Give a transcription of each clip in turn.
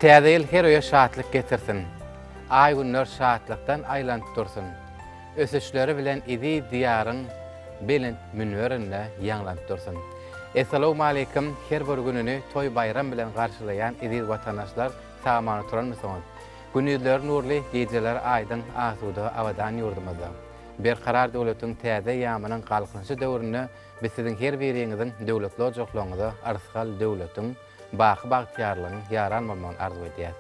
Täze ýyl her öýe şatlyk getirsin. Aý-günler şatlykdan aýlanyp dursun. Ösüşleri bilen eziz Diýaryň belent münberinde ýaňlanyp dursun. Essalawmaleýkim her bir gününi toý-baýram bilen garşylaýan eziz watandaşlar sag-aman oturanmysyňyz? Gündizleri nurly, gijeleri aýdyň, asuda, abadan ýurdumyzda, Berkarar döwletiň täze eýýamynyň Galkynyşy döwründe biz siziň her biriňiziň döwletli ojaklaryňyza yrsgal-döwletiň, baky bagtyýarlygyň ýaran bolmagyny arzuw edýäris.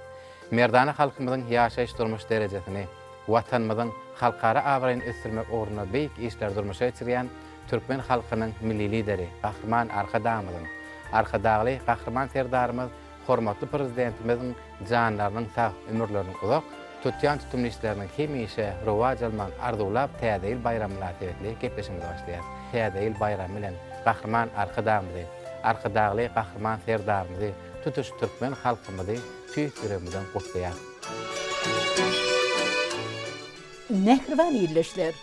Merdana halkymyzyň ýaşaýyş-durmuş derejesini, Watanymyzyň halkara abraýyny ösdürmek ugrunda beýik işleri durmuşa geçirýän türkmen halkynyň Milli Lideri Gahryman Arkadagymyzyň, Arkadagly Gahryman Serdarymyz hormatly Prezidentimiziň janlarynyň sag, ömürleriniň uzak, tutýan tutumly işleriniň hemişe rowaç almagyny arzuwlap Täze ýyl baýramy mynasybetli gepleşigimizi başlaýarys. Täze ýyl baýramy bilen Gahryman Arkadagymyzy, Arkadagly Gahryman Serdarymyzy, tutuş türkmen halkymyzy tüýs ýüregimizden gutlaýarys. Mähriban ildeşler!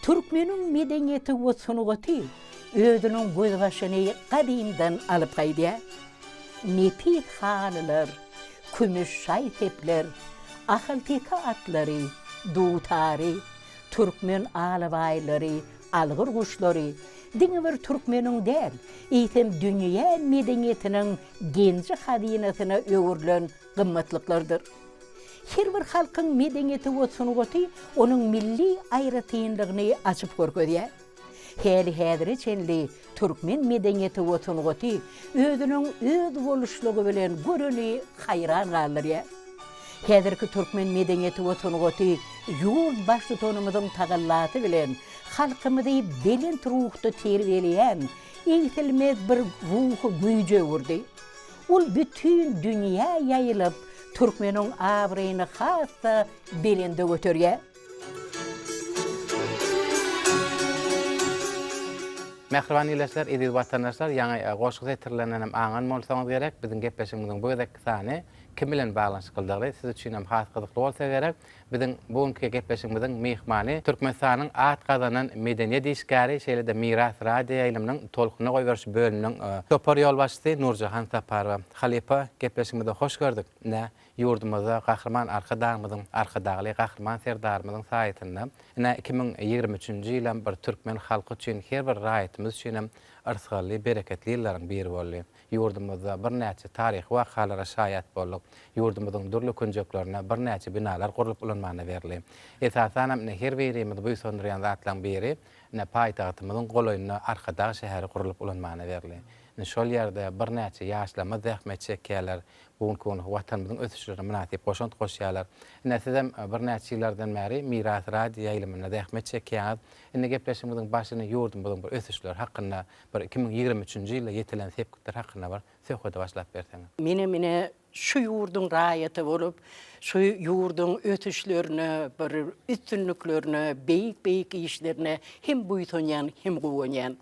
Türkmeniň medeniýeti we sungaty özüniň gözbaşyny gadymdan alyp gaýdýar. Nepis halylar, kümüş şaý-sepler, ahalteke atlary, dutary, türkmen alabaýlary, algyr guşlary diňe bir türkmeniň däl, eýsem dünýä medeniýetiniň genji-hazynasyna öwrülen gymmatlyklardyr. Her bir halkyň medeniýeti we sungaty onuň milli aýratynlygyny açyp görkezýär. Häli-häzire çenli türkmen medeniýeti we sungaty özüniň özboluşlygy bilen göreni haýran galdyrýar. Häzirki türkmen medeniýeti we sungaty ýurt Baştutanymyzyň tagallasy bilen halkymyzy belent ruhda terbiýeleýän egsilmez bir ruhy güýje öwürdi. Ol bütin dünýä ýaýylyp, türkmeniň abraýyny has-da belende göterýär. Mähriban ildeşler, eziz watandaşlar, ýaňy goşgy setirlerinden hem aňan bolsaňyz gerek, biziň gepleşigimiziň bu gezekki sany kim bilen baglanyşyklydygy siz üçin hem has gyzykly bolsa gerek. Biziň bu günki gepleşigimiziň myhmany Türkmenistanyň at gazanan medeniýet işgäri, şeýle-de Miras radioýaýlymynyň Tolkuna goýberiş bölüminiň topar ýolbaşçysy Nurjahan Saparowa. Halypa, gepleşigimize hoş gördük. Ine, ýurdumyzda Gahryman Arkadagymyzyň, Arkadagly Gahryman Serdarymyzyň saýasynda, ine, 2023-nji ýylam bir türkmen halky üçin, her bir raýatymyz üçinem yrsgally, bereketli ýyllaryň biri boldy. Ýurdumyzda birnäçe taryhy wakalara şaýat bolduk. Ýurdumyzyň dürli künjeklerinde birnäçe binalar gurlup ulanmana berildi. Esasanam ine her birimizi buýsandyrýan zatlaryň biri, ine paýtagtymyzyň golaýynda Arkadag şäheri gurlup ulanmana berildi. Ine şol ýerde birnäçe ýaşlarymyz zähmet çekýärler. Bu günki gün Watanymyzyň ösüşlerine mynasyp goşant goşýarlar. Ine sizem birnäçe ýyllardan bäri Miras radio ýaýlymynda zähmet çekýäňiz. Indi gepleşigimiziň başyny ýurdumyzyň bir ösüşleri hakynda Bir 2023-nji ýylda ýetilen sepgitler hakynda bir söhbede başlap berseňiz. Menem ine şu ýurduň raýaty bolup, şu ýurduň ösüşlerine, bir üstünliklerine, beýik-beýik işlerine hem buýsanýan, hem guwanýan.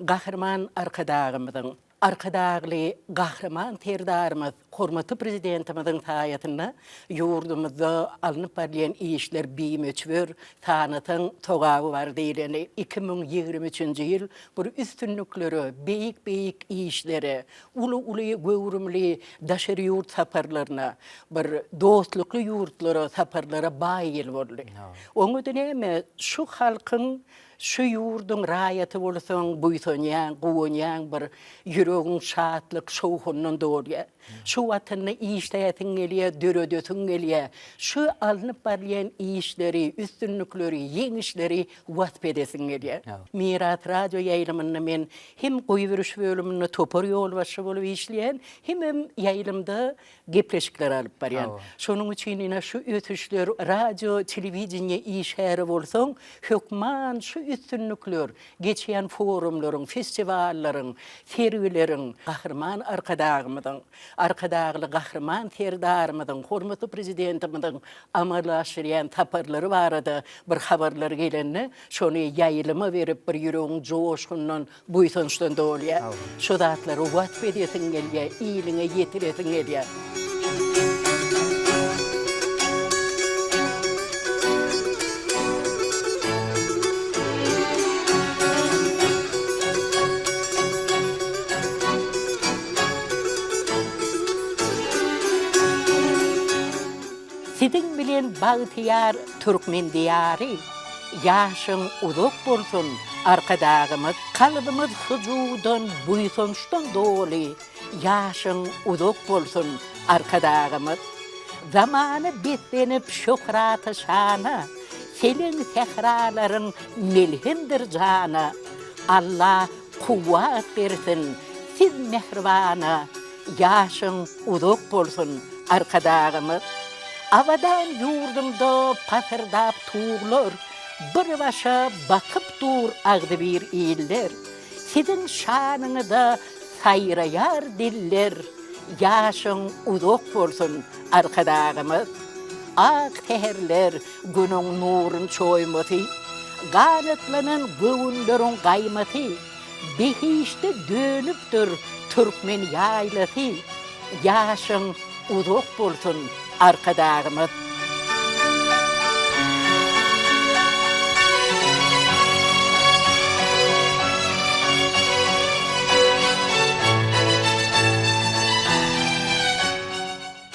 Gahryman Arkadagymyzyň, Arkadagly Gahryman Serdarymyz Hormatly Prezidentimiziň saýasynda ýurdumyzda alnyp barylýan işler bimöçber, sanasaň sogaby bar diýleni. 2023-nji ýyl bir üstünliklere, beýik-beýik işlere, uly-uly göwrümli daşary ýurt saparlaryna, bir dostlukly ýurtlara saparlara baý ýyl boldy. Oňa-da näme, şu halkyň Şu ýurduň raýaty bolsaň buýsanýaň, guwanýaň bir ýüregiň şatlyk, şowhundan dolýar. Şu Watanda işläsiň gelýär, döredesiň gelýär. Şu alnyp barylýan işleri, üstünlikleri, ýeňişleri wasp edesiň gelýär. Miras radio ýaýlymynda men hem goýberiş bölüminde topar ýolbaşçy bolup işleýän, hemem ýaýlymda gepleşikler alyp barýan. Şonuň üçin ine şu ösüşler radio, telewideniýe işgäri bolsaň, hökman şu üstünlikler, geçýän forumlaryň, festiwallaryň, sergileriň Gahryman Arkadagymyzyň, Arkadagly Gahryman Serdarymyzyň, hormatly Prezidentimiziň amala aşyrýan saparlary barada bir habarlar gelende, şony ýaýlyma berip bir ýüregiň joşgundan Buýsançdan dolýar. Şo zatlary wasp edesiň gelýär, iliňe ýetiresiň gelýär. Siziň bilen bagtyýar türkmen diýary, Ýaşyň uzak bolsun, Arkadagymyz! Kalbymyz hyjuwdan, buýsançdan doly, Ýaşyň uzak bolsun, Arkadagymyz! Zamana beslenip şöhrata-şana, Seleň sähralaryň melhemdir jana, Alla kuwwat bersin siz mähribana, Ýaşyň uzak bolsun, Arkadagymyz! Abadan ýurdumda pasyrdap tuglar, Bir başa bakyp dur agzybir iller. Siziň şanyňyza saýraýar diller, Ýaşyň uzak bolsun, Arkadagymyz! Ak säherler Günüň nurun çoýmasy, Ganatlanan göwünleriň gaýmasy, Behişde dönüpdir türkmen ýaýlasy, Ýaşyň uzak bolsun, Arkadagymyz!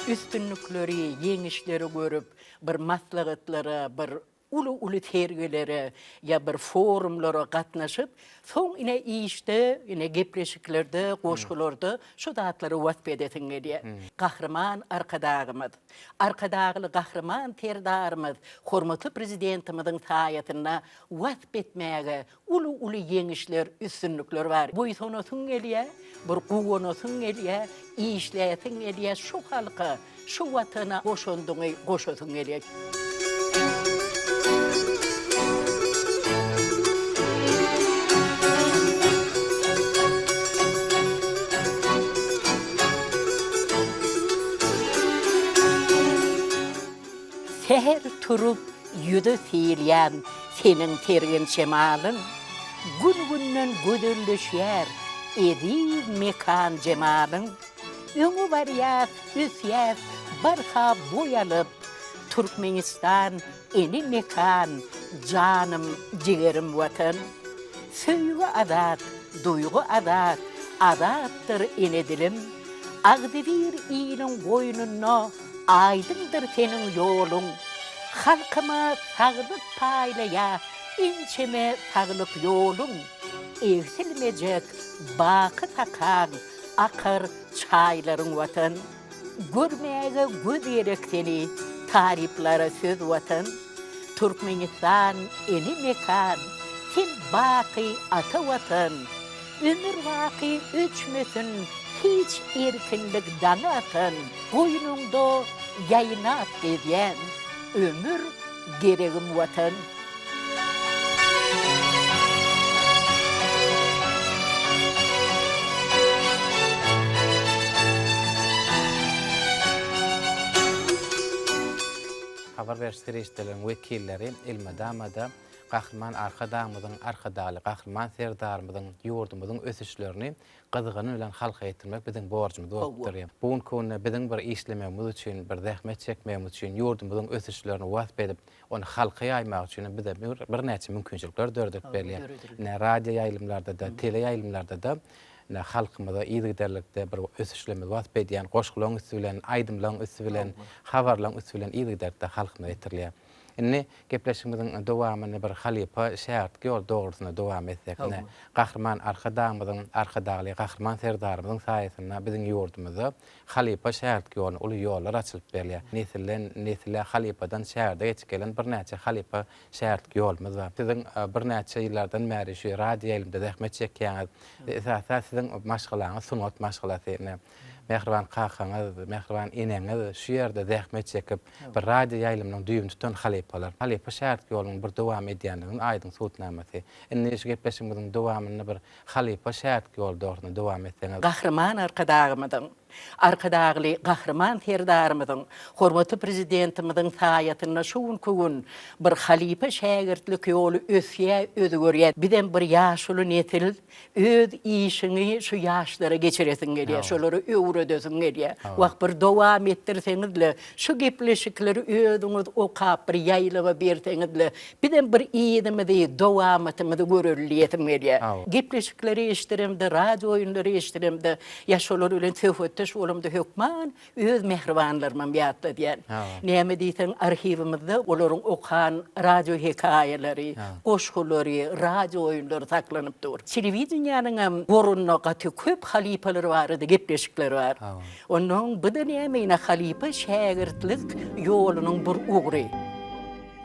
Üstünlikleri, ýeňişleri görüp, bir maslahatlara, bir uly-uly sergilere ýa bir forumlara gatnaşyp, soň ine işde, ine gepleşiklerde, goşgularda şu zatlary wasp edesiň gelýär. Gahryman Arkadagymyz, Arkadagly Gahryman Serdarymyz, hormatly Prezidentimiziň saýasynda wasp etmäge uly-uly ýeňişler, üstünlikler bar. Buýsanasyň gelýär, bir guwanasyň gelýär, işläsiň gelýär, şu halka, şu Watana goşandyňy goşasyň gelýär. Säher turup Ýüze sylýan seniň sergin şemalyň, Gün-günden gözelleşýär eziz mekan jemalyň. Öňe barýas, ösýäs barha boý alyp, Türkmenistan ene mekan, janym, jigerim Watan. Söýgi azat, duýgy azat, azatdyr ene dilim. Agzybir iliň goýnunda Aýdyňdyr seniň ýoluň. Halkyma saglyk paýlaýa ençeme saglyk ýoluň, Egsilmejek baky sakaň akar çaýlaryň Watan. Görmäge göz gerek seni, taryplara söz Watan. Türkmenistan ene mekan, sen baky ata Watan. Ömür baky öçmesin hiç erkinlik daňy atan, Goýnuňda ýaýnap gezýän ömür geregim Watan. Habar beriş serişdeleriniň wekilleri elmydama-da Gahryman Arkadagymyzyň, Arkadagly Gahryman Serdarymyzyň ýurdumyzyň ösüşlerini gyzgyny bilen halka ýetirmek biziň borjumyz bolup durýar. Bu günki günde biziň bir işlemegimiz üçin, bir zähmet çekmegimiz üçin, ýurdumyzyň ösüşlerini wasp edip, ony halka ýaýmak üçin hem bize birnäçe mümkinçilikler döredilip berilýär. Ine, radio ýaýlymlarda-da, tele ýaýlymlarda-da ine, halkymyza yzygiderlikde bir ösüşlerimizi wasp edýän goşgularyň üsti bilen, aýdymlaryň üsti bilen, habarlaryň üsti bilen yzygiderlikde halkymyza ýetirilýär. Indi gepleşigimiziň dowamyny bir halypa şägirtlik ýoly dogrusynda dowam etsek. Ine, Gahryman Arkadagymyzyň, Arkadagly Gahryman Serdarymyzyň saýasynda biziň ýurdumyzda halypa şägirtlik ýoluna uly ýollar açylyp berilýär. Nesilden nesile, halypadan şägirde geçip gelen birnäçe halypa şägirtlik ýolumyz bar. Siziň birnäçe ýyllardan bäri şu radioýaýlymda zähmet çekýäňiz. Esasy siziň maşgalaňyz sungat maşgalasy. Ine, Mähriban kakaňyz, mähriban eneňiz şu ýerde zähmet çekip, bir radio ýaýlymynyň düýbüni tutan halypalar. Halypa şägirt ýolunyň bir dowam edýändiginiň aýdyň subutnamasy. Indi şu gepleşigimiziň dowamynda bir halypa şägirt ýoly dogrusynda dowam etseňiz. Gahryman Arkadagymyzyň, Arkadagly Gahryman Serdarymyzyň, hormatly Prezidentimiziň saýasynda şu günki gün bir halypa şägirtlik ýoly ösýär, özgerýär. Bizem bir ýaşuly nesil Öz işiňi şu ýaşlara geçiresiň gelýär, şolara öwredesiň gelýär. Wah, bir dowam etdirseňiz-le, şu gepleşikleri özüňiz okap, bir ýaýlyma berseňiz-le, bizem bir yzymyzy, dowamatymyzy göreli diýesim gelýär. Gepleşikleri eşidiremde, radio oýunlary eşidiremde, ýa şolar bilen söhbetdeş. Söhbetdeş bolamda hökman öz mähribanlarymam ýatladýan. Näme diýseň, arhiwimizde olaryň okan radio hekaýalary, goşgulary, radio oýunlary saklanyp dur. Telewideniýäniňem gorunda gaty köp halypalar barada gepleşikler bar. Onnoň bu-da näme ine halypa şägirtlik ýolunyň bir ugry.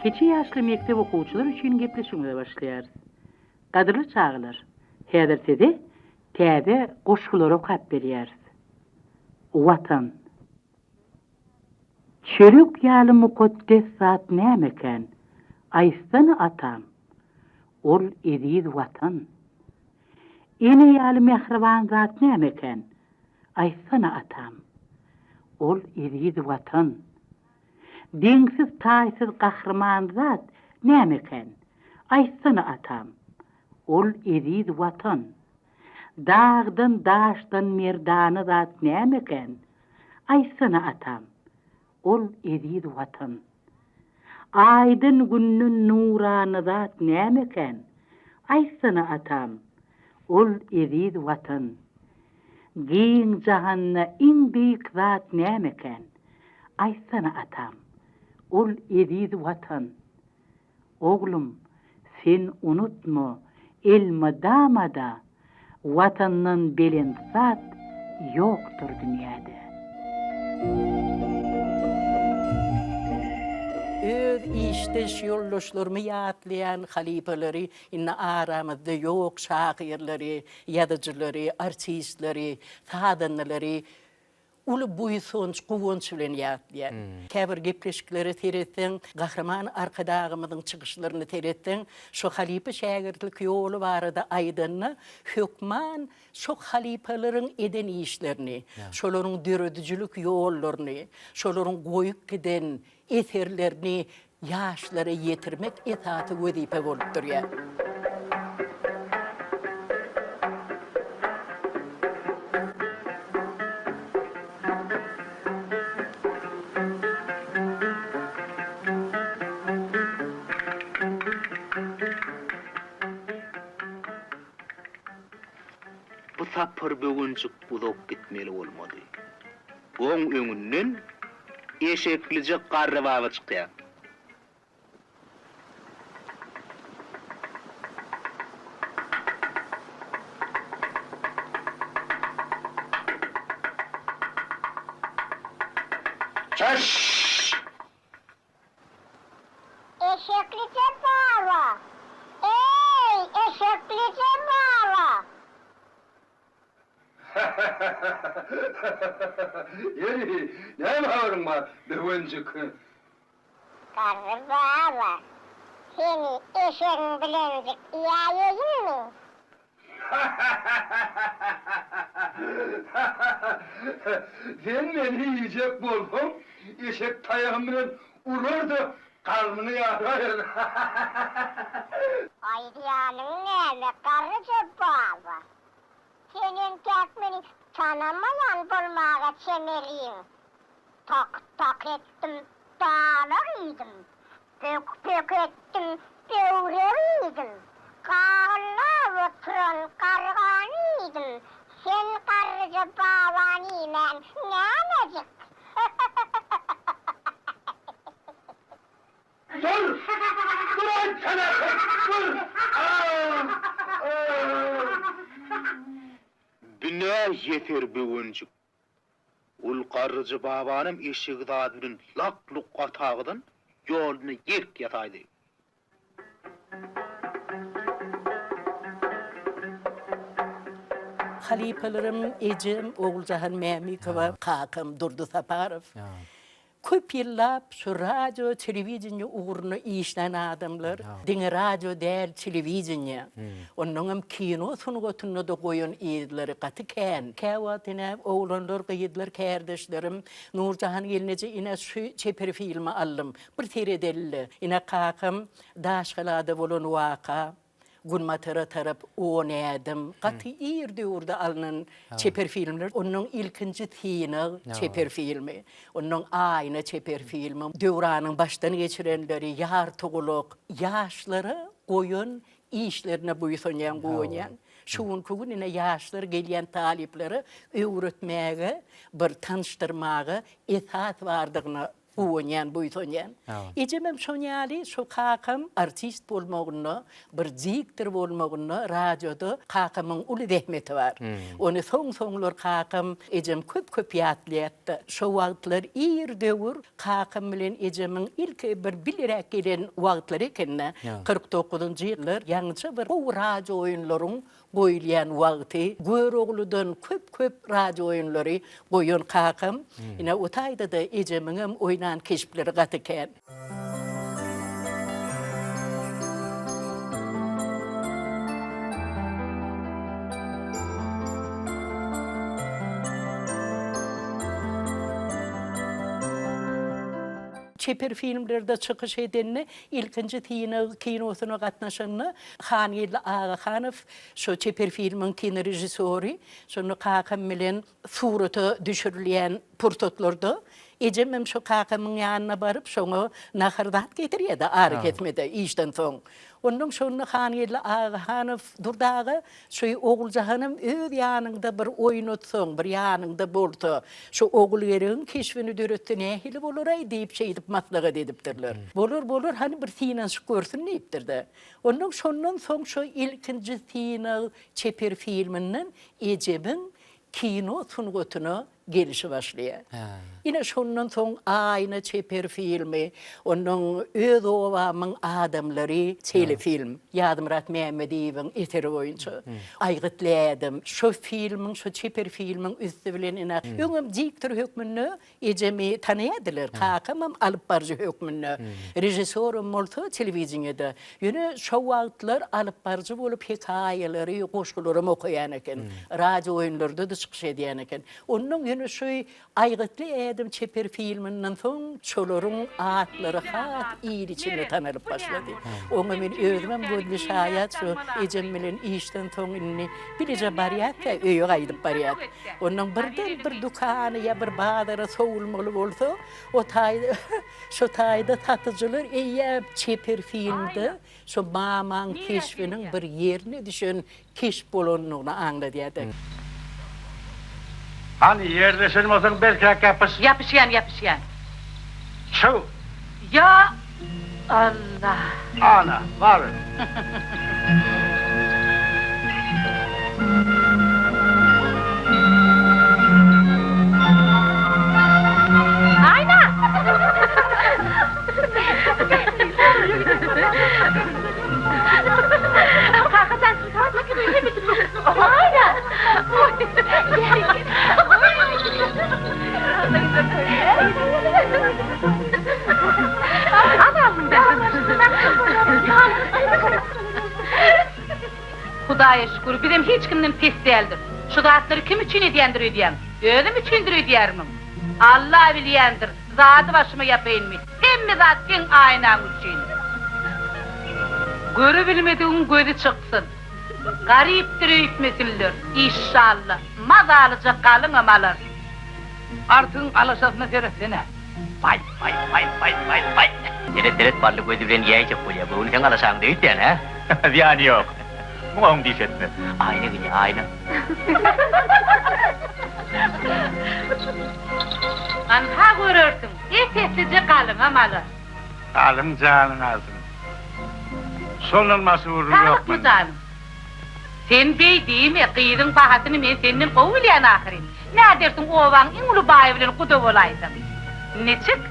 Kiçi ýaşly mekdep okuwçylary üçin gepleşigimize başlaýarys. Gadyrly çagalar, häzir size täze goşgulary okap berýäris. Watan. Çörek ýaly mukaddes zat nämekän, aýtsana atam? Ol eziz Watan. Ene ýaly mähriban zat nämekän, aýtsana atam? Ol eziz Watan. Deňsiz-taýsyz gahryman zat nämekän, aýtsana atam? Ol eziz Watan. Dagdan, daşdan merdana zat nämekän, aýtsana atam? Ol eziz Watan. Aýdan, Günden nurana zat nämekän, aýtsana atam? Ol eziz Watan. Giň jahanda iň beýik zat nämekän, aýtsana atam? Ol eziz Watan. Oglum, sen unutma, elmydama-da Watandan belent zat ýokdur dünýäde. Öz işdeş ýoldaşlarymy ýatlaýan halypalary indi aramyzda ýok şahyrlary, ýazyjylary, artistleri, sazandalary uly buýsanç, guwanç bilen ýatlaýar. Käbir gepleşiklere seretseň, Gahryman Arkadagymyzyň çykyşlaryna seretseň, şo halypa-şägirtlik ýoly barada aýdanda, hökman şo halypalaryň eden işlerini, şolaryň döredijilik ýollaryny, şolaryň goýup giden eserlerini ýaşlara ýetirmek esasy wezipe bolup durýar. Bu sapar böwenjik uzak gitmeli bolmady. Oň öňünden eşeklije garry baba çykýar. Çyş! Eşeklije baba! Eý, eşeklije baba! Ýeri, näme habaryň bar, Böwenjik? Garry baba, seni eşegiň bilenjik iýäýeýinmi? Sen meni iýjek bolsaň, eşek taýagym bilen urar-da, garnyňy ýaraýaryn. Aýdýanyň näme, garryja baba? Sen entäk meni tanamaýan bolmaga çemeliň. Tak-tak etdim, dalak iýdim. Pök-pök etdim, böwrek iýdim. Gagyllap oturan gargany iýdim. Sen garryja babany iýmän nämejik? Dur! Dur aýtsana! Dur! Bina ýeser böwenjik. Ol garryja babanam eşegi zady bilen lak-luk atagydan ýoluna ýelk ýasaýdy. Halypalarym ejem Oguljahan Mämikowa, kakam Durdy Saparow. Köp ýyllap şu radio, telewideniýe ugrunda işlän adamlar, diňe radio däl, telewideniýe, onnoňam kino sungatynda-da goýan yzlary gaty kän. Käwagt ine, oglanlar, gyzlar, kärdeşlerim, Nurjahan gelneje ine şu çeper filmi aldym, bir seredeli-le. Ine kakam Daşgalada bolan waka, Günbatara tarap on ädim gaty ir döwürde alnan çeper filmler. Onuň ilkinji Synag çeper filmi, onuň Aýna çeper filmi, Döwranyň başdan geçirenleri, Ýartygulak, ýaşlara goýan işlerine buýsanýan, guwanýan. Şu günki gün ine ýaşlar gelýän talyplara öwretmäge, bir tanyşdyrmaga esas bardygyna guwanýan, buýsanýan. Ejemem şon ýaly, şo kakam artist bolmagynda, bir diktor bolmagynda radioda kakamyň uly zähmeti bar. Ony soň-soňlar kakam, ejem köp-köp ýatlaýardy. Şo wagtlar ir döwür kakam bilen ejemiň ilki bir bileräk gelen wagtlary eken-dä. 49-njy ýyllar ýaňyja bir gowy radio oýunlaryň goýulýan wagty Görogludan köp-köp radio oýunlary goýan kakam, ine o taýda-da ejemiňem oýnan keşpleri gaty kän. Çeper filmlerde çykyş edende, ilkinji synag kinosyna gatnaşanda Hangeldi Agahanow şo çeper filmiň kinorežissýory, şonda kakam bilen surata düşürilýän pursatlarda ejemem şo kakamyň ýanyna baryp, şoňa nahar zat getirýärdi arakesmede, işden soň. Onnoň şonda Hangeldi Agahanow Durdy aga Şu Oguljahanam öz ýanyňda bir oýnatsaň, bir ýanyňda bolsa, şu Ogulgeregiň keşbini döretse nähili bolar-aý diýip şeýdip maslahat edipdirler. Bolar, bolar, hany bir synanyşyp görsün diýipdir-de. Onnoň şondan soň şo ilkinji synag çeper filminden ejemiň kino sungatyna gelişi başlaýar. Ine şondan soň Aýna çeper filmi, ondan Öz obamyň adamlary telefilm, Ýazmyrat Mämmediýewiň eseri boýunça Aýgytly ädim. Şo filmiň, şo çeper filmiň üsti bilen ine öňem diktor hökmünde ejemi tanaýardylar, kakamam alyp baryjy hökmünde, režissýoram bolsa telewideniýede. Ýöne şo wagtlar alyp baryjy bolup hekaýalary, goşgularam okaýan eken. Radio oýunlarda-da çykyş edýän eken. Onnoň ýöne şu Aýgytly ädim çeper filminden soň şolaryň atlary has il içinde tanalyp başlady. Oňa men özümem gözli şaýat şu ejem bilen işden soň indi bileje barýas-da öýe gaýdyp barýas. Onnoň birden bir dükana ýa bir bazara sowulmaly bolsa o taý Şo taýda satyjylar eýýäm çeper filmde şo mamaň keşbiniň bir ýerine düşen keşp bolandygyny aňladýardy. Hany, ýerleşen bolsaň berkräk ýapyş. Ýapyşýan, ýapyşýan. Çyg! Ýa Alla! Ana, bar. Aýna! Kakajan, Aýna! Hudaýa şükür, bizem hiç kimden pes däldiris. Şu zatlary kim üçin edýändir öýdýäň? Özüm üçindir öýdýärmiň? Alla bilýändir, zady başyma ýapaýynmy, hemme zat seň aýnaň üçin. Görübilmedigiň gözi çyksyn. Garypdyr öýtmesinler, işşalla, mazalyja galyňam alar. Artygyň alaşasyna seretsene. Baý, baý, baý, baý, baý, baý. Seret, seret, bally gözi bilen iýäýjek bolýa. Göwni seň alaşaňda öýtýän, hä? Zyýany ýok. Muňa oň diş etmez. Aýna gidýä, aýna. Anha görersiň, ep-eslije galyňam alar. Galyň janyň alsyn. Şondan başga gürrüň ýok Saglykmy mende. janym? Sen beý diýme, gyzyň bahasyny men senden gowy bilýän ahyryn. Nädersiň obaň iň uly baýy bilen guda bolaýsaň. Niçik?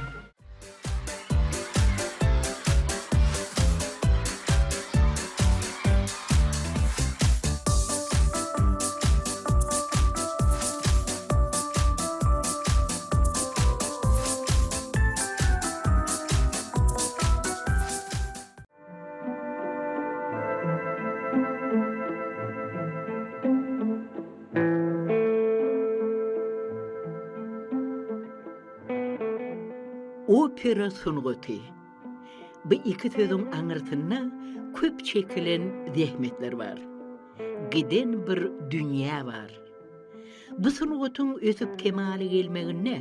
Opera sungaty. Bu iki sözüň aňyrsynda köp çekilen zähmetler bar. Giden bir dünýä bar. Bu sungatyň ösüp kemala gelmeginde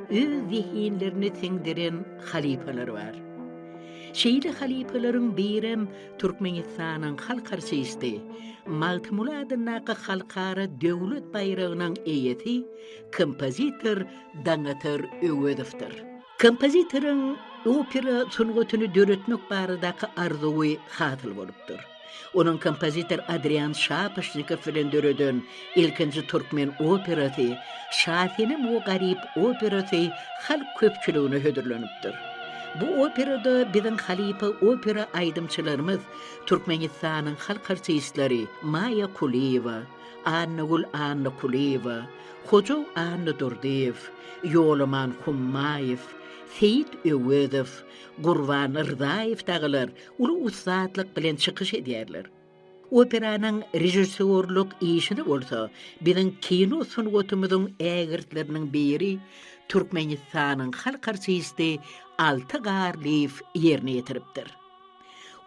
öz zehinlerini siňdiren halypalar bar. Şeýle halypalaryň birem Türkmenistanyň halk artisti, Magtymguly adyndaky Halkara döwlet baýragynyň eýesi, kompozitor Daňatar Öwezowdyr. Kompozitoryň opera sungatyny döretmek baradaky arzuwy hasyl bolupdyr. Onuň kompozitor Adrian Şapoşnikow bilen döreden ilkinji türkmen operasy Şasenem we Garyp operasy halk köpçüligine hödürlenipdir. Bu operada biziň halypa opera aýdymçylarymyz Türkmenistanyň halk artistleri Maýa Kulyýewa, Annagül Annakulyýewa, Hojaw Annadurdyýew, Ýolaman Hummaýew, Seýit Öwezow, Gurban Rzaýew dagylar uly ussatlyk bilen çykyş edýärler. Operanyň režissýorlyk işini bolsa biziň kino sungatymyzyň ägirtleriniň biri, Türkmenistanyň halk artisti Alty Garlyýew ýerine ýetiripdir.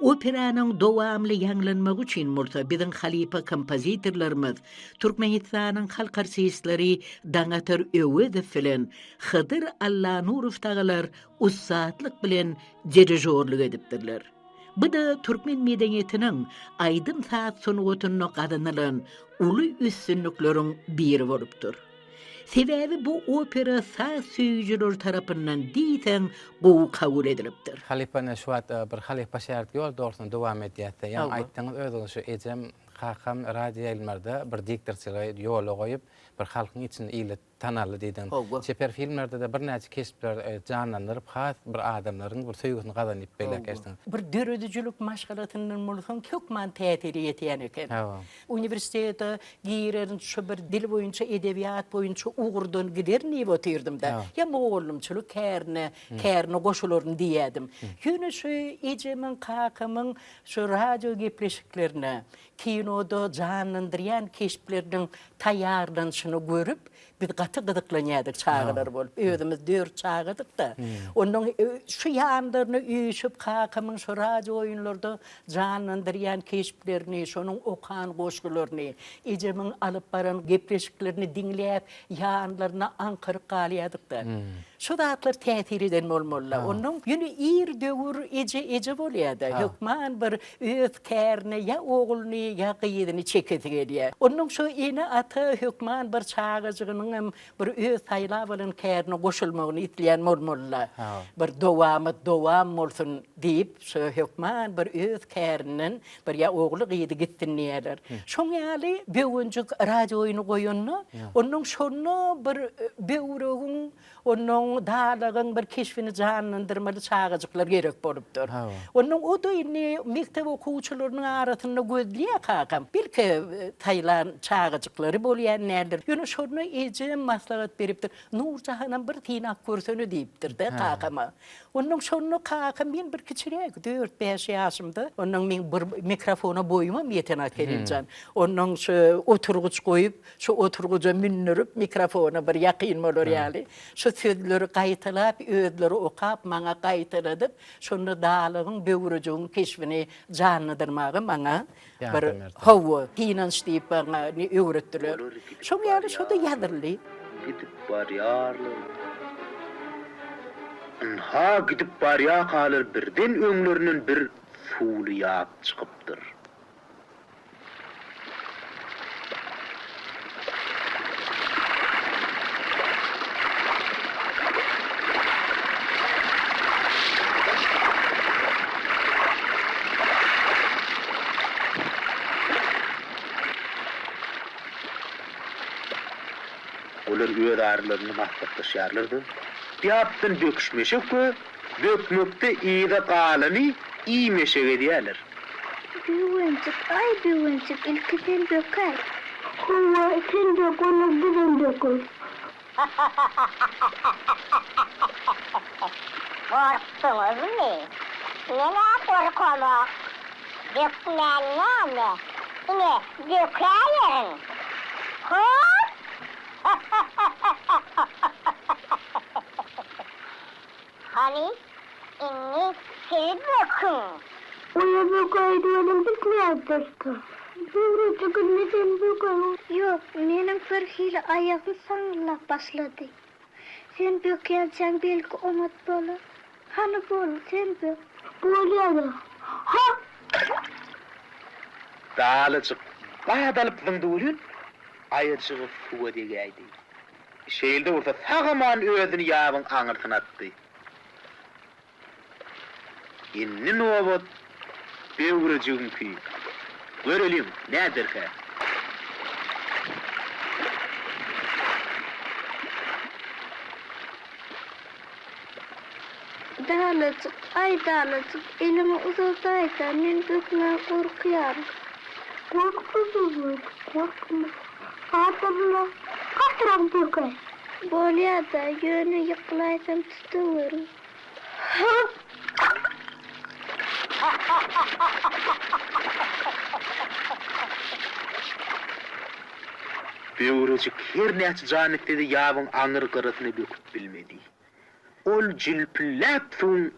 Operanyň dowamly ýaňlanmagy üçin bolsa biziň halypa kompozitorlarymyz, Türkmenistanyň halk artistleri Daňatar Öwezow bilen Hydyr Allanurow dagylar ussatlyk bilen dirižorlyk edipdirler. Bu-da türkmen medeniýetiniň aýdym-saz sungatynda gazanylan uly üstünlikleriň biri bolupdyr. Sebäbi bu opera saz söýüjiler tarapyndan diýseň gowy kabul edilipdir. Halypa ine şu wagt bir halypa şägirt ýol dogrusyny dowam edýäsde. Ýaňy aýtdyňyz özüňiz şu ejem, kakam radio ýaýlymlarda bir diktorçylygy ýola goýup bir halkyň içinde ile tanaldy diýdiň. Hawa. Çeper filmlerde-de birnäçe keşpleri janlandyryp, has bir adamlaryň bir söýgüsini gazanyp beýläk geçdiň. Bir döredijilik maşgalasyndan bolsaň hökman täsiri ýetýän eken. Hawa. Uniwersitete girerin şu bir dil boýunça, edebiýat boýunça ugurdan giderin diýip otyrdym-da. Ýa mugallymçylyk kärine, kärine goşularyn diýýädim. Ýöne şu ejemiň, kakamyň şu radio gepleşiklerine, Kinoda janlandyrýan keşpleriniň taýýarlanyşyny görüp, biz gaty gyzyklanýardyk çagalar bolup. Özümiz dört çagadyk-da. Onnoň şu ýanlaryna üýşüp, kakamyň şu radio oýunlarda janlandyrýan keşplerini, şonuň okan goşgularyny, ejemiň alyp baran gepleşiklerini diňläp, ýanlaryna aňkaryp galýardyk-da. Şu zatlar täsir eden bolmaly-da. Onnoň ýöne ir döwür eje eje bolýar-da. Hökman bir öz kärine ýa ogluny, ýa gyzyny çekesi gelýär. Onnoň şu ene-ata hökman bir çagajygynyňam bir öz saýlap alan kärine goşulmagyny isleýän bolmaly-da. Bir dowamat dowam bolsun diýip, şu hökman bir öz kärinden bir ýa ogly, gyzy gitsin diýýärler. Şoň ýaly Böwenjik radio oýny goýanda, onnoň şonda bir böwregiň, onnoň dalagyň bir keşbini janlandyrmaly çagajyklar gerek bolupdyr. Onnoň o-da indi mekdep okuwçylarynyň arasynda gözleýär kakam. Belki, saýlan çagajyklary bolýan däldir. Ýöne şonda ejem maslahat beripdir, Nurjahanam bir synap görsene diýipdir-de kakama. Onnoň şonda kakam men bir kiçiräk, dört-bäş ýaşymda, onnoň meň bir mikrofona boýumam ýetenak Kerimjan. Onnoň şu oturgyç goýup, şu oturgyja mündürip mikrofona bir ýakyn bolar ýaly, şu sözleri gaýtalap, özleri okap, maňa gaýtaladyp, şonda dalagyň, böwrejigiň keşbini janlandyrmagy maňa bir, hawa, synanyş diýip maňa öwretdiler. Olar gidip Şoň ýaly şo-da barýarlar. ýazyldy. Gidip barýarlar. Ynha, gidip barýarkalar birden öňlerinden bir suwly ýap çykypdyr. Olar öz aralarynda maslahatlaşýarlar-da, Ýapdan böküşmeşek we bökmekde yza galany iýmeşek edýärler. Böwenjik, aý Böwenjik, ilki sen bökäý. Hawa, sen bök, onnoň bizem bökeris. Gorkduňyzmy? Men-ä gorkamok. Bökmän näme? Ine, bökäýerin. Hop! Hany, indi siz böküň. Oýa bökäýdi welin biz näderdik? Böwrejik indi sen bökäý. Ýok, meniň birhili aýagym saňňyldap başlady. Sen bökýänçäň belki oňat bolar. Hany bol, sen bök. Bolýa-da. Hop! Dalajyk bat alyp zyňdy welin, aýajygy suwa degäýdi. Şeýle-de bolsa sag-aman özüni ýabyň aňyrsyna atdy. Indi nobat Böwrejigiňki. Göreliň, näderkä? Dalajyk, aý dalajyk, eliňi uzadaý-da, men bökmäge gorkýaryn. Gorkma Böwrejik, gorkma. Adamlar gatyrak böker. Bolýa-da, ýöne ýykylaýsam tutaweriň. Böwrejik her näçe jan etse-de ýabyň aňyr gyrasyna böküp bilmedi. Ol jülpülläp suwuň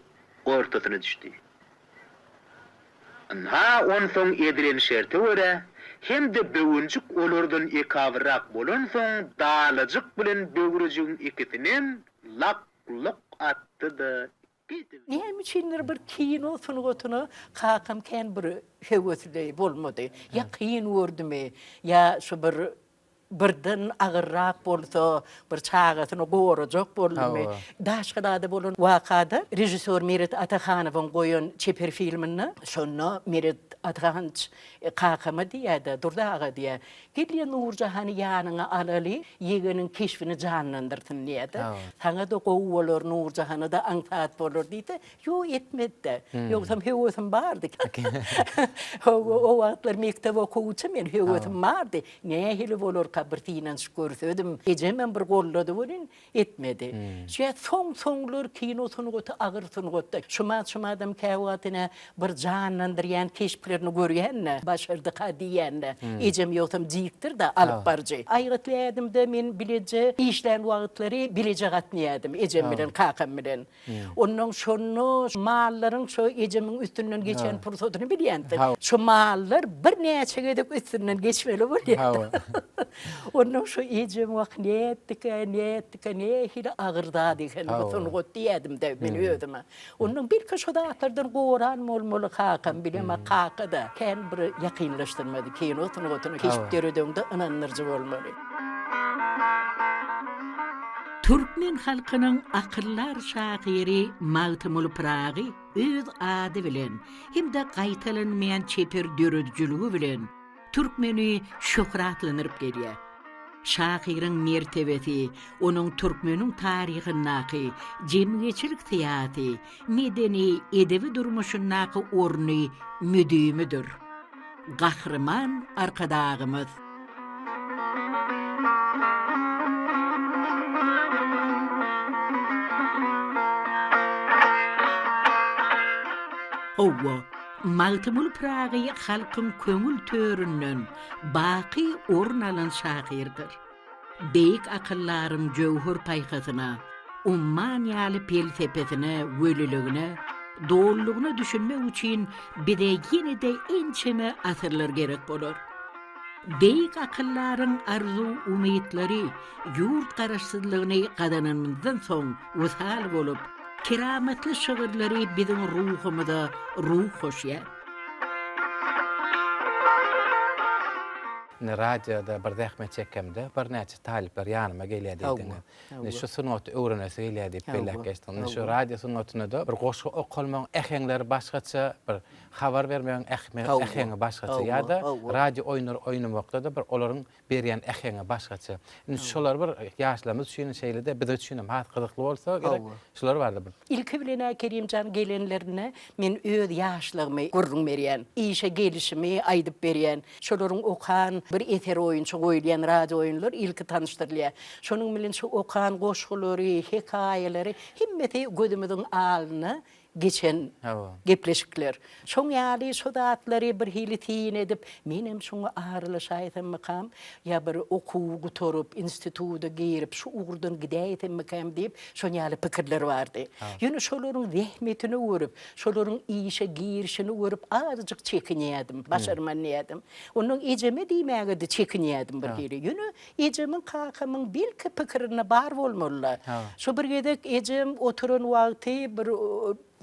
ortasyna düşdi. Ynha, onsoň edilen şerte görä, hem-de Böwenjik olardan ekabyrrak bolansoň, Dalajyk bilen Böwrejigiň ikisinem lak-luk atdy-da gidip. Näme üçindir bir kino sungatyna kakam kän bir höwesli bolmady. Ýa kyn gördümi, ýa şu bir birden agyrrak bolsa, bir çagasyny gorajak boldumy. Daşgalada bolan wakada režissýor Meret Atahanowyň goýan çeper filminde şonda Meret Atahanowiç kakama diýýär-de, Durdy aga diýýär, Gel diýýär, Nurjahany ýanyňa alaly, ýegeniň keşbini janlandyrsyn diýýär-de. Saňa-da gowy bolar, Nurjahana-da aňsat bolar diýse, ýok, etmedi-de. Ýogsam höwesim bardy. Hawa, o wagtlar mekdep okuwçy men, höwesim bardy. Nähili bolarka bir synanyşyp görsedim. Ejemem bir goldady welin, etmedi. Şeýle soň-soňlar kino sungaty agyr sungatda. Şumat-şumadam käwagt ine bir janlandyrýan keşplerini görýän-de, başardyka diýýän-de. Ejem ýogsam dikdir-de, alyp baryjy. Aýgytly ädimde men bileje işlän wagtlary bileje gatnaýardym ejem bilen, kakam bilen. Onnoň şonda mallaryň şo ejemiň üstünden geçen pursatyny bilýänsiň. Şo mallar birnäçe gezek üstünden geçmeli bolýar. Onnoň şo ejem wah nätdikä, nätdikä, nähili agyr zat eken bu sungat diýýärdim-de men özüme. Onnoň belki şo zatlardan goran bolmaly kakam, bilemok kaka-da kän bir ýakynlaşdyrmady kino sungatyna keşp döredeňde ynandyryjy bolmaly. Türkmen halkynyň akyldar şahyry Magtymguly Pyragy öz ady bilen hem-de gaýtalanmaýan çeper döredijiligi bilen türkmeni şöhratlandyryp gelýär. Şahyryň mertebesi onuň türkmeniň taryhyndaky, jemgyýetçilik-syýasy, medeni, edebi durmuşyndaky orny müdimidir. Gahryman Arkadagymyz. Hawa, Magtymguly Pyragy halkyň köňül töründen baky orun alan şahyrdyr. Beýik akyldaryň jöwher paýhasyna, umman ýaly pelsepesine, weliligine, dolulygyna düşünmek üçin bize ýene-de ençeme asyrlar gerek bolar. Beýik akyldaryň arzuw-umytlary ýurt Garaşsyzlygyny gazananymyzdan soň wysal bolup, keramatly şygyrlary biziň ruhumyza ruh goşýar. Indi radioda bir zähmet çekemde birnäçe talyplar ýanyma gelýär diýdiňiz. Indi şu sungaty öwrenesi gelýär diýip belläp geçdiňiz. Indi şu radio sungatynda-da bir goşgy okalmagyň äheňleri başgaça, bir habar bermegiň äheňi başgaça ýa-da radio oýunlary oýnamakda-da bir olaryň berýän äheňi başgaça. Indi şolar bir ýaşlarymyz üçin şeýle-de biz üçin hem has gyzykly bolsa gerek. Şular barada bir. Ilki bilen-ä Kerimjan gelenlerinde men öz ýaşlygymy gürrüň berýän. Işe gelişimi aýdyp berýän. Şolaryň okan bir eseri boýunça goýulýan radio oýunlar ilki tanyşdyrylýar. Şonuň bilen şu okan goşgulary, hekaýalary hemmesi gözümiziň alnyna. geçen gepleşikler. Şoň ýaly şo zatlary bir hili syn edip, menem şoňa aralaşaýsammykam, ýa bir okuwy gutaryp, instituda girip, şu ugurdan gidäýsemmikäm diýip, şon ýaly pikirler bardy. Ýöne şolaryň zähmetini görüp, şolaryň işe girişini görüp azajyk çekinýärdim, başarman diýýärdim. Onnoň ejeme diýmäge-de çekinýärdim bir hili. Ýöne ejemiň, kakamyň belki pikirinde bar bolmaly-la. Şo bir gezek ejem oturan wagty bir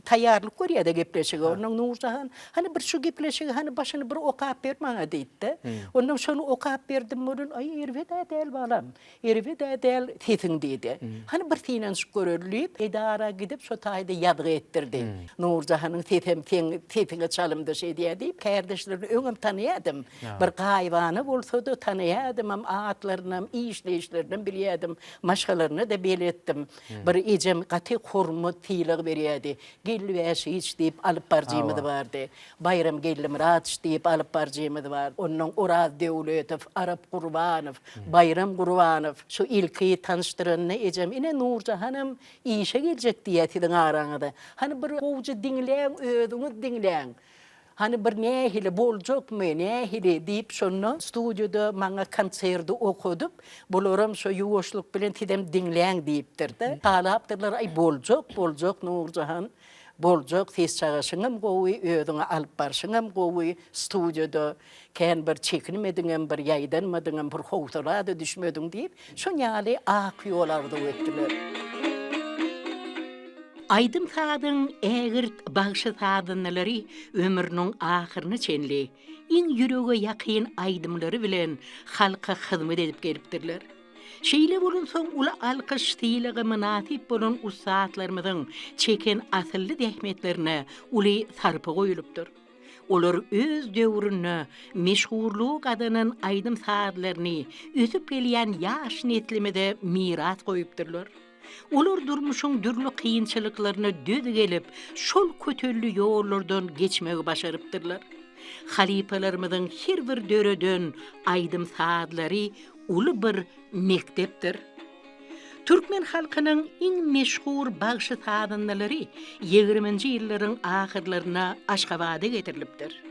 taýýarlyk görýär-de gepleşige. Onnoň Nurjahan, hany bir şu gepleşigi hany başyny bir okap ber maňa diýdi-de. Onnoň şony okap berdim welin, aý erbed-ä däl balam, erbed-ä däl sesiň diýdi. Hany bir synanyşyp göreli diýip, edara gidip şo taýda ýazgy etdirdi. Nurjahanyň sesem seň sesiňe çalymdaş edýär diýip, kärdeşlerini öňem tanaýardym. Bir gaýybana bolsa-da tanaýardymam, atlarynam, işleýişlerinem bilýärdim, maşgalaryna-da beletdim. Bir ejem gaty hormat, sylag berýärdi. Geldi Bäşiç diýip alyp baryjymyz bardy. Baýram Geldimyradoç diýip alyp baryjymyz bardy. Onnoň Oraz Döwletow, Arap Gurbanow, Baýram Gurbanow. Şu ilki tanyşdyranda ejem, Ine, Nurjahanam işe geljek diýýär siziň araňyza. Hany bir gowuja diňläň, özüňiz diňläň. Hany bir nähili, boljakmy, nähili diýip şonda studiýada maňa konserdi okadyp, bularam şo ýuwaşlyk bilen sizem diňläň diýipdir-de. Halapdyrlar, aý boljak, boljak Nurjahan, boljak, ses çagaşyňam gowy, özüňi alyp barşyňam gowy, studiýada kän bir çekinmediňem, bir ýaýdanmadyňam, bir howsala-da düşmediň diýip, şon ýaly ak ýol arzuw etdiler. Aýdym-sazyň ägirt bagşy-sazandalary ömrüniň ahyryna çenli iň ýürege ýakyn aýdymlary bilen halka hyzmat edip gelipdirler. Şeýle bolansoň uly alkyş-sylaga mynasyp bolan ussatlarymyzyň çeken asylly zähmetlerine uly sarpa goýulypdyr. Olar öz döwründe meşhurlygy gazanan aýdym-sazlaryny ösüp gelýän ýaş neslimize miras goýupdyrlar. Olar durmuşyň dürli kynçylyklaryna döz gelip, şol kötelli ýollardan geçmegi başarypdyrlar. Halypalarymyzyň her bir döreden aýdym-sazlary uly bir mekdepdir. Türkmen halkynyň iň meşhur bagşy-sazandalary ýigriminji ýyllaryň ahyrlarynda Aşgabada getirilipdir.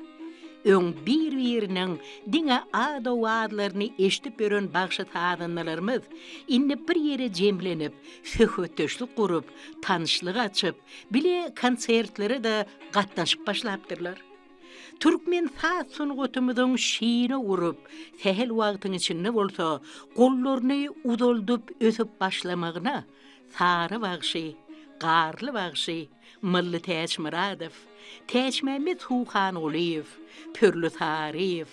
Öň bir-biriniň diňe ad-owazlaryny eşidip ýören bagşy-sazandalarymyz indi bir ýere jemlenip, söhbetdeşlik gurup, tanyşlyk açyp, bile konsertlere-de gatnaşyp başlapdyrlar. Türkmen saz sungatymyzyň şine urup, sähel wagtyň içinde bolsa gollaryny uzaldyp ösüp başlamagyna Sary bagşy, Garly bagşy, Mylly Täçmyradow, Täçmämmet Suhangulyýew, Pürli Saryýew,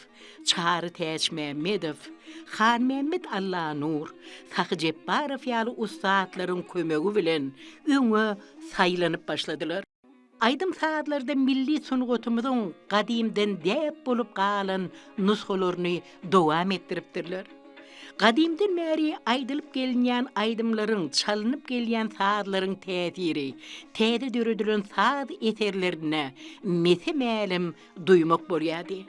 Çary Täçmämmedow, Hanmämmet Allanur, Sahy Jepbarow ýaly ussatlaryň kömegi bilen öňe saýlanyp başladylar. Aýdym-sazlarda milli sungatymyzyň gadymdan däp bolup galan nusgalaryny dowam etdiripdirler. Gadymdan bäri aýdylyp gelinýän aýdymlaryň, çalynyp gelýän sazlaryň täsiri täze döredilen saz eserlerinde mese-mälim duýmak bolýardy.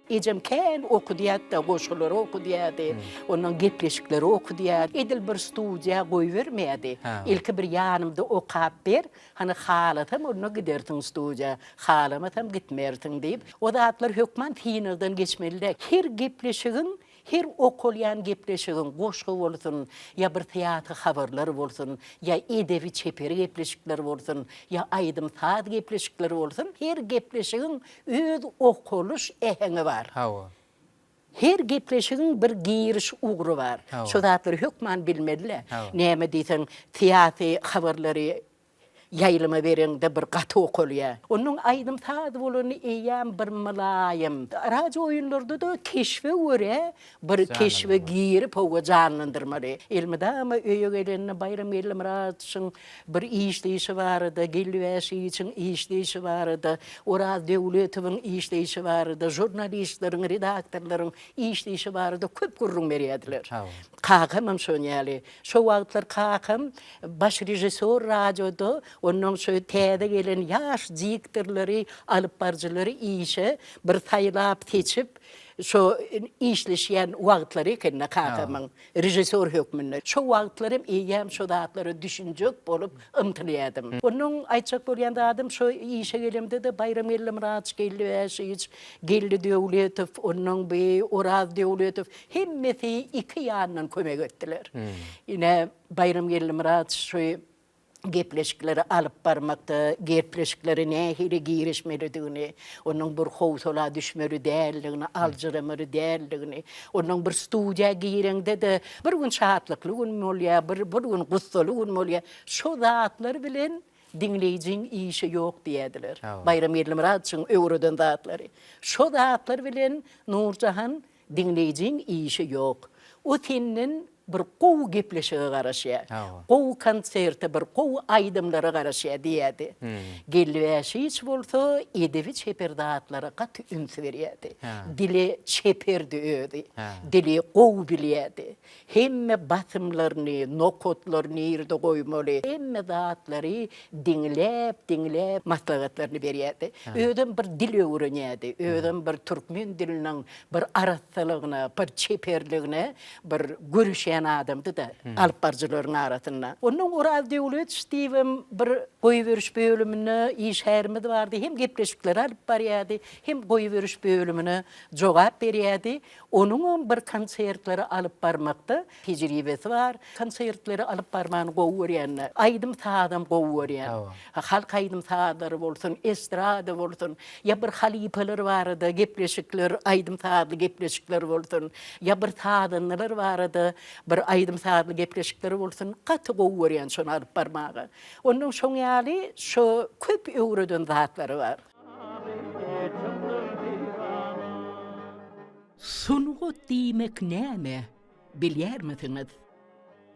Ejem kän okudýardy-da, goşgulary okudýardy, ondan gepleşikleri okudýardy. Edil bir studiýa goýbermeýärdi. Ilki bir ýanymda okap ber, hany halasam onda gidersiň studiýa, halamasam gitmersiň diýip. O zatlar hökman synagdan geçmeli-dä. Her gepleşigiň Her okalýan gepleşigiň, goşgy bolsun, ýa bir syýasy habarlar bolsun, ýa edebi-çeper gepleşikler bolsun, ýa aýdym-saz gepleşikleri bolsun, her gepleşigiň öz okalyş äheňi bar. Hawa. Her gepleşigiň bir giriş ugry bar. Hawa. Şo zatlary hökman bilmeli-le. Hawa. Näme diýseň, syýasy habarlary Ýaýlyma bereňde bir gaty okalýar. Onuň aýdym-saz bolany eýýäm bir mylaýym. Radio oýunlarda-da keşbe görä bir keşbe girip hawa janlandyrmaly. Elmydama öýe gelende Baýram Geldimyradowyçyň bir işleýşi barada, Geldi Bäşiýewiçiň işleýşi barada, Oraz Döwletowyň işleýşi barada, žurnalistleriň, redaktorlaryň işleýşi barada köp gürrüň berýärdiler. Kakamam şon ýaly. Şo wagtlar kakam baş režissýor radioda, onnoň şo täze gelen ýaş diktorlary, alypbaryjylary işe bir saýlap-seçip. Şo işleşýän wagtlary eken-de kakamyň režissýor hökmünde. Şo wagtlar hem eýýäm şo zatlara düşünjek bolup ymtylýardym. Onnoň aýtjak bolýan zadym şo işe gelemde-de Baýram Gellimyradowiç Geldibäşewiç, Geldi Döwletow, onnoň bi Oraz Döwletow hemmesi iki ýandan kömek etdiler. Ine, Baýram Gellimyradowiç şu gepleşikleri alyp barmakda gepleşiklere nähili girişmelidigini, onuň bir howsala düşmeli däldigini, aljyramaly däldigini, onuň bir studiýa gireňde-de bir gün şatlykly gün bolýar, bir bir gün gussaly gün bolýar. Şo zatlar bilen diňleýjiň işi ýok diýerdiler. Baýram Geldimuradowçyň öwreden zatlary. Şo zatlar bilen Nurjahan Diňleýjiň işi ýok. O senden bir gowy gepleşige garaşýar. Gowy konserte, bir gowy aýdymlara garaşýar diýýärdi. Geldi Bäşiç bolsa edebi çeper zatlara gaty üns berýärdi. Dile çeperdi özi. Dili gowy bilýärdi. Hemme basymlaryny, nokatlary nirde goýmaly, hemme zatlary diňläp, diňläp maslahatlaryny berýärdi. Özem bir dil öwrenýärdi. Özem bir türkmen diliniň bir arassalygyna, bir çeperligine bir göreşýän adamdy-da alypbaryjylaryň arasynda. Onnoň Oraz Döwletow diýibem bir goýberiş bölüminde işgärimiz bardy. Hem gepleşikleri alyp barýardy, hem goýberiş bölümine jogap berýärdi. Onuňam bir konsertleri alyp barmakda tejribesi bar. Konsertleri alyp barmany gowy görýän-de. Aýdym-sazam gowy görýän. Halk aýdym-sazlary bolsun, estrada bolsun, ýa bir halypalar barada gepleşikler, aýdym-sazly gepleşikler bolsun, ýa bir sazandalar barada bir aýdym-sazly gepleşikler bolsun, gaty gowy görýän şony alyp barmaga. Onnoň şoň ýaly şo köp öwreden zatlary bar. Sungat diýmek näme, bilýärmisiňiz?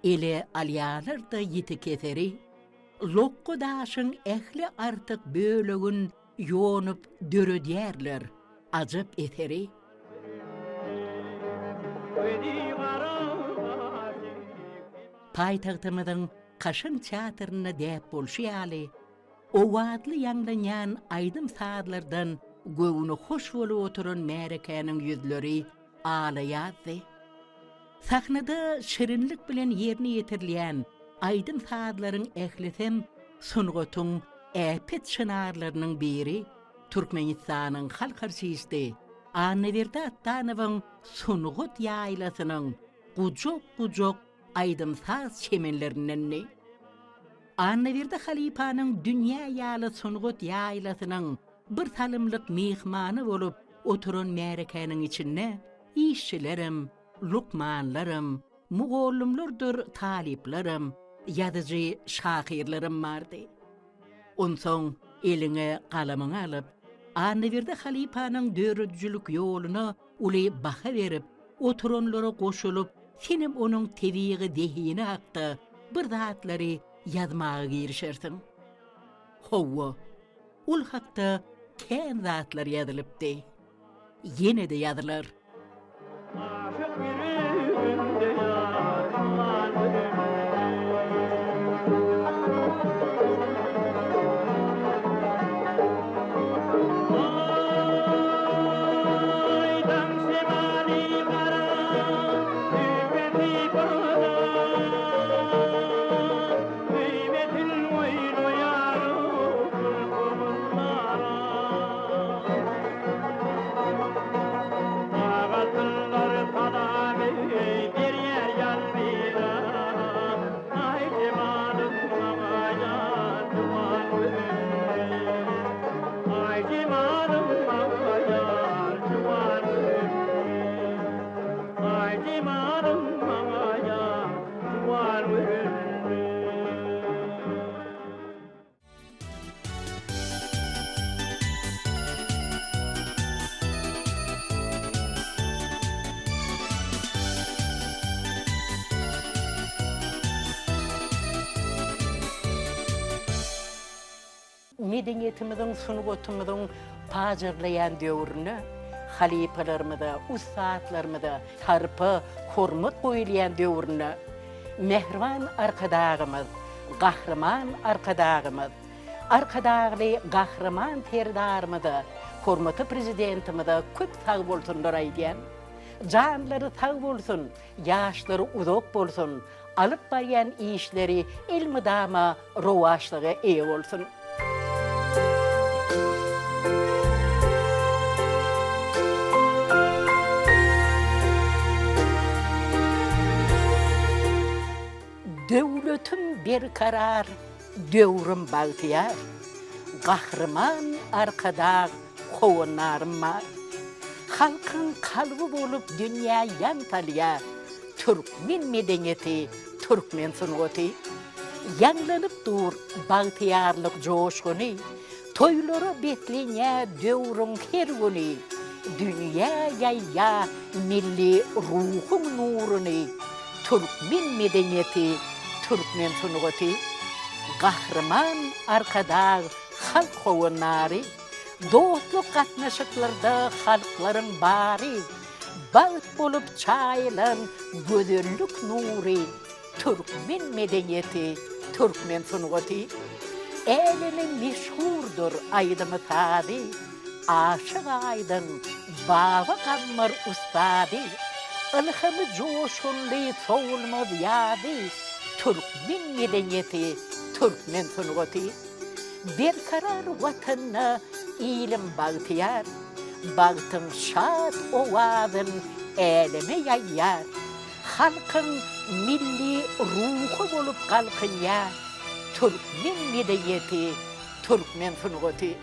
Ele alýarlar-da ýiti keseri, Lokga daşyň ähli artyk bölegin Ýonup döredýärler ajap eseri. Paýtagtymyzyň kaşaň teatrynda däp bolşy ýaly, Owazly ýaňlanýan aýdym-sazlardan göwni hoş bolup oturan märekäniň ýüzleri ala ýazdy. Sahnada şirinlik bilen ýerine ýetirilýän aýdym-sazlaryň ählisem sungatyň äpet çynarlarynyň biri Türkmenistanyň halk artisti Annaberdi Atdanowyň sungat ýaýlasynyň gujak-gujak aýdym-saz çemenlerindendi. Annaberdi halypanyň dünýä ýaly sungat ýaýlasynyň bir salymlyk myhmany bolup oturan märekäniň içinde işçilerem, lukmanlaram, mugallymlardyr talyplaram, ýazyjy-şahyrlaram bardy. Onsoň eliňe galamyňy alyp, Annaberdi halypanyň döredijilik ýoluna uly baha berip, oturanlara goşulyp, senem onuň tebigy zehini hakda bir zatlary ýazmaga girişersiň. Hawa, ol hakda kän zatlar ýazylypdy. Ýene-de ýazylar. Aşyk ýüregimde ýarylan ölümde. Aý daň şemaly gara zülpüsi bala Söýmesin oýnaýar gül-gumullara. Ak altynlar salamy berýär ýalmyra Aý jemalym maňa ýar juwan görünme Aý jemalym maňa ýar juwan görünme Aý jemalym maňa ýar juwan görünme. Medeniýetimiziň, sungatymyzyň pajarlaýan döwründe halypalarymyza, ussatlarymyza sarpa, hormat goýulýan döwründe Mähriban Arkadagymyz, Gahryman Arkadagymyz, Arkadagly Gahryman Serdarymyza. Hormatly Prezidentimize köp sagbolsunlar aýdýan. Janlary sag bolsun, ýaşlary uzak bolsun, alyp barýan işleri elmydama rowaçlyga eýe bolsun. Döwletim berkarar, döwrüm bagtyýar, Gahryman Arkadag howandarym bar. Halkyň kalby bolup dünýä ýaň salýar, Türkmen medeniýeti, türkmen sungaty. Ýaňlanyp dur bagtyýarlyk joşguny, Toýlara beslenýär döwrüň her güni, Dünýä ýaýýar milli ruhuň nuruny, Türkmen medeniýeti, türkmen sungaty. Gahryman Arkadag halk howandary, Dostluk gatnaşyklarda halklaryň bary, Bagt bolup çaýylan gözellik nury, Türkmen medeniýeti, türkmen sungaty. Äleme meşhurdyr aýdymy-sazy, Aşyk Aýdyň, Baba Gammar ussady, Ylhamy joşgunly sowulmaz ýazy, Türkmen medeniýeti, türkmen sungaty. Berkarar Watanda ilim bagtyýar, Bagtyň şat owazyn äleme ýaýýar. Halkyň milli ruhy bolup galkynýar türkmen medeniýeti, türkmen sungaty.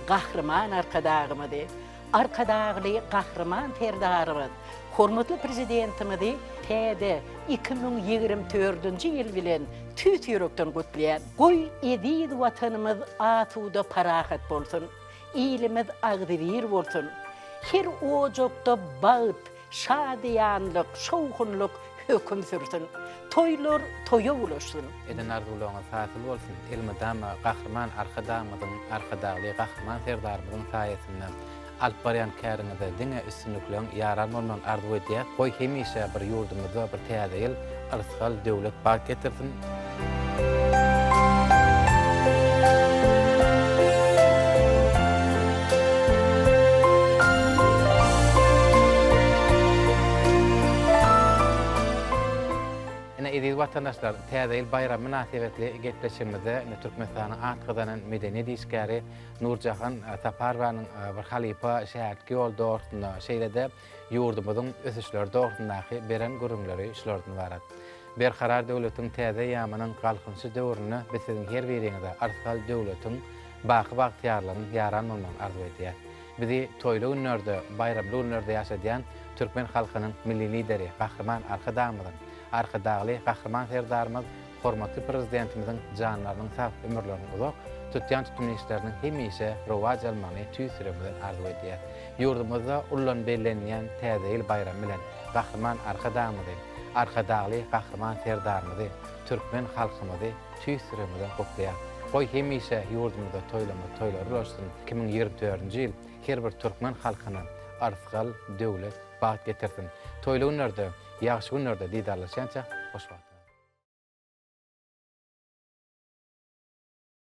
Gahryman Arkadagymyzy, Arkadagly Gahryman Serdarymyz, hormatly Prezidentimizi täze 2024-nji ýyl bilen tüýs ýürekden gutlaýan. Goý, eziz Watanymyz asuda parahat bolsun, ilimiz agzybir bolsun! Her ojakda bagt, şadyýanlyk, şowhunlyk höküm sürsün! Toýlar toýa ulaşsyn! Eden arzuwlaryňyz hasyl bolsun! Elmydama Gahryman Arkadagymyzyň, Arkadagly Gahryman Serdarymyzyň saýasynda alyp barýan käriňizde diňe üstünlikleriň ýaran bolmagyny arzuw edýäs. Goý hemişe bir ýurdumyzda bir täze ýyl yrsgal, döwlet, bagt getirsin. Ine eziz watandaşlar, Täze ýyl baýramy mynasybetli gepleşigimizde ine Türkmenistanyň at gazanan medeniýet işgäri Nurjahan Saparowanyň bir halypa şägirtlik ýoly dogrusynda, şeýle-de ýurdumyzyň ösüşleri dogrusyndaky beren gürrüňleri şulardan ybarat. Berkarar döwletiň täze eýýamynyň Galkynyşy döwründe biz siziň her biriňize yrsgal döwletiň, baky bagtyýarlygyň ýaran bolmagyny arzuw edýäs. Bizi toýly günlerde, baýramly günlerde ýaşadýan türkmen halkynyň Milli Lideri Gahryman Arkadagymyzyň, Arkadagly Gahryman Serdarymyz Hormatly Prezidentimiziň janlarynyň sag, ömürleriniň uzak, tutýan tutumly işleriniň hemişe rowaç almagyny tüýs ýüregimizden arzuw edýäris. Ýurdumyzda ullan bellenilýän Täze ýyl baýramy bilen Gahryman Arkadagymyzy, Arkadagly Gahryman Serdarymyzy, türkmen halkymyzy tüýs ýüregimizden gutlaýarys. Goý, hemişe ýurdumyzda toýlama toýlar ulaşsyn, 2024-nji ýyl her bir türkmen halkyna yrsgal, döwlet, bagt getirsin. Toýly günlerde, ýagşy günlerde didarlaşýança, hoş wagt.